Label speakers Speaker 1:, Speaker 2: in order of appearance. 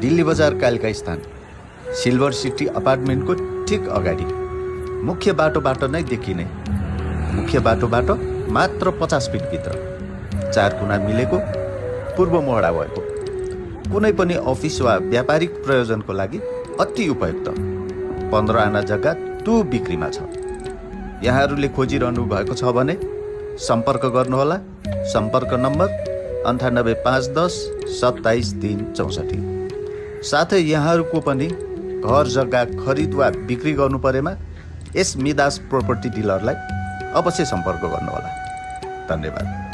Speaker 1: दिल्ली बजार कालिका स्थान silver city अपार्टमेन्टको ठिक अगाडि मुख्य बाटोबाट नै देखिने, मुख्य बाटोबाट मात्र 50 फिटभित्र 4 कुना मिलेको पूर्व मोहडा भएको कुनै पनि अफिस वा व्यापारिक प्रयोजनको लागि अति उपयुक्त 15 आना जग्गा तु बिक्रीमा छ। यहाँहरूले खोजिरहनु भएको छ भने सम्पर्क गर्नुहोला। सम्पर्क नम्बर 985110 27364। साथै यहाँहरूको पनि घर जग्गा खरिद वा बिक्री गर्नु परेमा यस मिदास प्रोपर्टी डिलरलाई अवश्य सम्पर्क गर्नुहोला। धन्यवाद।